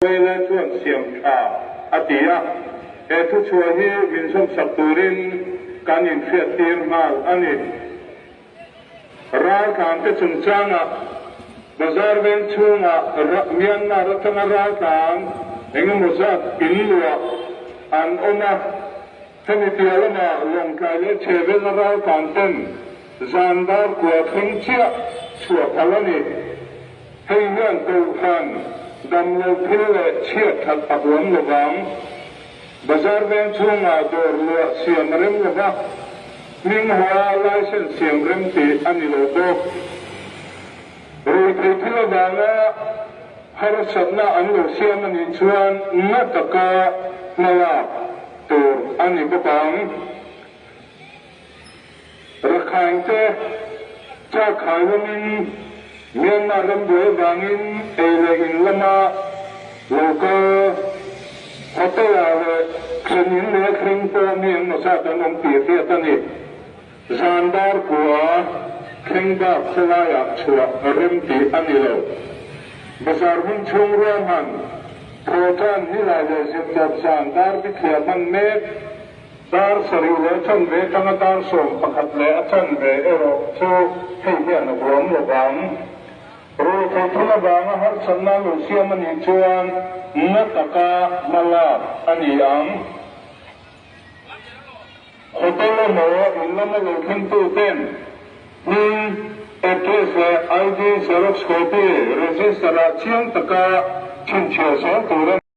Wele chuan siam tha a ti a, he thuchhuah hi min zawmsak turin kan inhriattir nghal a ni. Raltlante chungchangah Bazar veng chhungah Myanmar atanga raltlan engemaw zat inluah an awm a, hemi piah lamah Lawngtlai leh Chhevelna raltlan ten zan dar kua thleng chiah chhuah phal a ni. Hei hian Kohhran damlo thil leh chhiat that a huam lo vang. Bazar veng chhungah dawr luah siam a rem lo va, hming hua license siam rem tih a ni lo bawk. Ruithei thil avanga harsatna an lo siam a nih chuan na taka hmalak tur a ni bawk ang. Rakhine te Chakhai lamin Myanmar ram buai avangin ei leh in lama lo kal hotel ah leh thlen in leh thleng pawh mi engmaw zat an awm tih hriat a ni. Zan dar kua thleng bak khawlaiah chhuah rem tih a ni lo. Bazar hmun chhung ruahman Thawhtan Nilai leh Zirtawp zan dar bithliah hman mek. Dar sarih leh chanve tanga dar 11 leh a chanve erawh chu hei hian a huam lo vang. Ruihtheih thil avanga harsatna lo siam a nih chuan na taka hma lak a ni ang. Hotel emaw in lama lo thlengtu ten hming, address leh ID xerox copy register ah chiang taka chhinchhiah zel tur a ni.